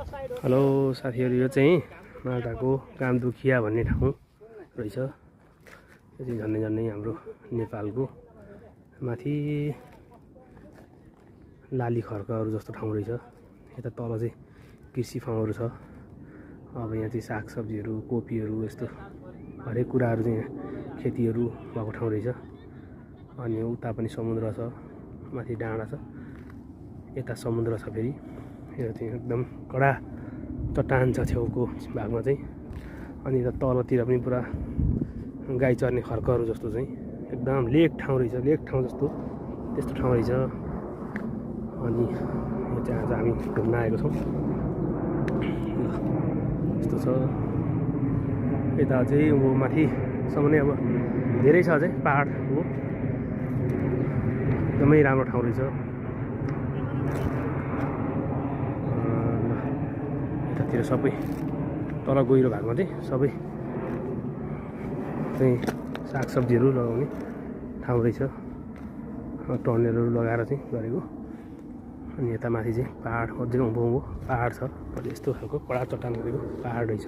Hello साथीहरु, यो चाहिँ मालदाको कामदुखिया भन्ने ठाउँ रहेछ। यो चाहिँ झन्डै झन्डै हाम्रो नेपालको माथि लाली खर्कहरू जस्तो ठाउँ रहेछ। यता तल चाहिँ कृषि फार्महरू छ। अब यहाँ चाहिँ सागसब्जीहरू, कोपीहरू यस्तो हरेक कुराहरू चाहिँ खेतीहरू भएको ठाउँ रहेछ। अनि उता पनि समुद्र छ, माथि डाँडा छ, यता समुद्र छ। फेरि यो चाहिँ एकदम कडा चट्टान छ छेउको भागमा चाहिँ। अनि यता तलतिर पनि पुरा गाई चर्ने खर्कहरू जस्तो चाहिँ एकदम लेक ठाउँ रहेछ, लेक ठाउँ जस्तो त्यस्तो ठाउँ रहेछ। अनि यो चाहिँ आज हामी घुम्न आएको छौँ। यस्तो छ। यता चाहिँ ऊ माथिसम्म नै अब धेरै छ अझै पहाड हो। एकदमै राम्रो ठाउँ रहेछ। यतातिर सबै तल गहिरो भागमा चाहिँ सबै चाहिँ सागसब्जीहरू लगाउने ठाउँ रहेछ। टर्नेलहरू लगाएर चाहिँ गरेको। अनि यता माथि चाहिँ पहाड, अझै उँभो उँभो पहाड छ। यस्तो खालको कडा चट्टान गरेको पहाड रहेछ।